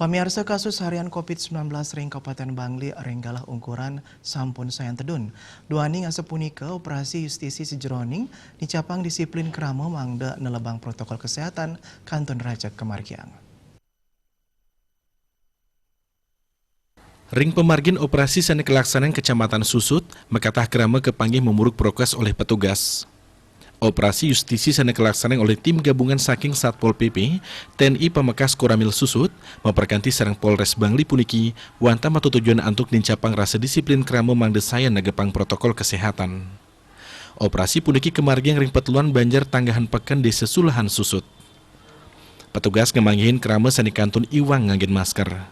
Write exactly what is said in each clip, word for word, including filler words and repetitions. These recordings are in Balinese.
Pamiarsa, kasus harian covid sembilan belas ring Kabupaten Bangli ring galah ungkuran sampun sayan tedun. Duaning asapunika, operasi justisi sajeroning nicapang disiplin krama mangda nelebang protokol kesehatan kantun rajeg kamargiang. Ring pamargin operasi sane kalaksanayang Kecamatan Susut, makatah krama kapanggih mamurug prokes olih petugas. Operasi justisi sane kalaksanayang olih tim gabungan saking Satpol P P, T N I Pamekas Koramil Susut, maperkanti sareng Polres Bangli puniki, wantah matutujuan antuk nincapang rasa disiplin krama mangda sayan negepang protokol kesehatan. Operasi puniki kamargiang ring Peteluan Banjar Tanggahan Peken, Desa Sulahan, Susut. Petugas ngamanggihin krama sane kantun iwang nganggen masker.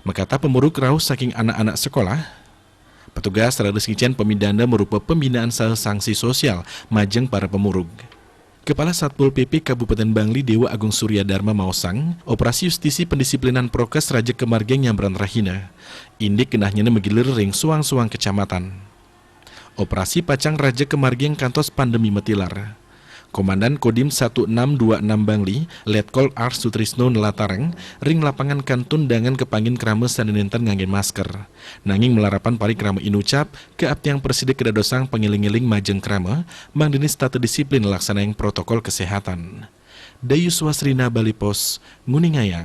Makatah pamurug rauh saking anak-anak sekolah, petugas raris ngicen pamidanda marupa pembinaan saha sanksi sosial majeng para pamurug. Kepala Satpol P P Kabupaten Bangli, Dewa Agung Surya Dharma, maosang, operasi justisi pendisiplinan prokes rajeg kamargiang nyabran rahina. Indik genahnyane magilir ring suang-suang kecamatan. Operasi pacang rajeg kamargiang kantos pandemi matilar. Komandan Kodim satu enam dua enam Bangli, Letkol R Sutrisno, nlatarang, ring lapangan kantun dangan kapanggih krama sane nenten nganggen masker. Nanging malarapan parikrama inucap, kaaptiang prasida kadadosang pangeling-eling majeng krama, mangdane setata disiplin nglaksanayang protokol kesehatan. Dayus Wasrina, Bali Post, nguningayang.